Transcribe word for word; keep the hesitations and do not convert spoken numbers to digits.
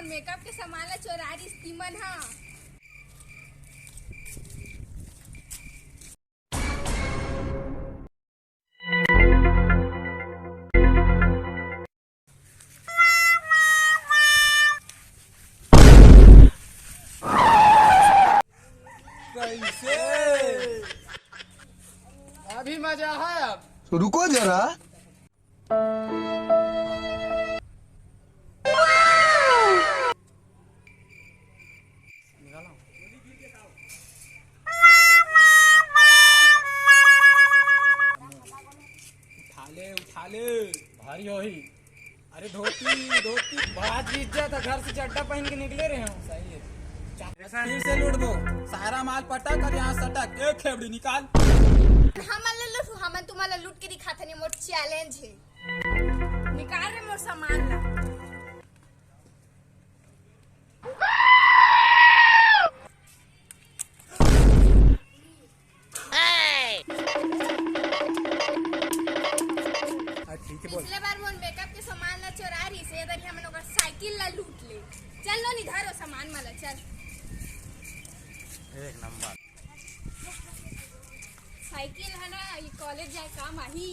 Makeup के सामान ला चोरा रिस तीमन हा। कैसे? अभी मजा है। अब रुको जरा। उठा ले, उठा ले। भारी होही। अरे धोती, धोती। बात बीत जाता, घर से चड्डा पहन के निकले रहे हो। सही है। फिर से लूट दो। सारा माल पटक और यहाँ सटक। एक खेबड़ी निकाल। हमन ला लूट, हमन तुम्हारा लूट के दिखाथन, ये मोर चैलेंज है। निकाल रे मोर सामान ला। हाँ, ठीक है, बोल। पिछले बार मोर मेकअप के सामान ला चोरा रिस, ये बार हमन ओकर साइकिल ला लूट ले। चल लो, निधारो सामान माला, चल। एक नंबर। साइकिल है ना, ये कॉलेज जाए काम आही।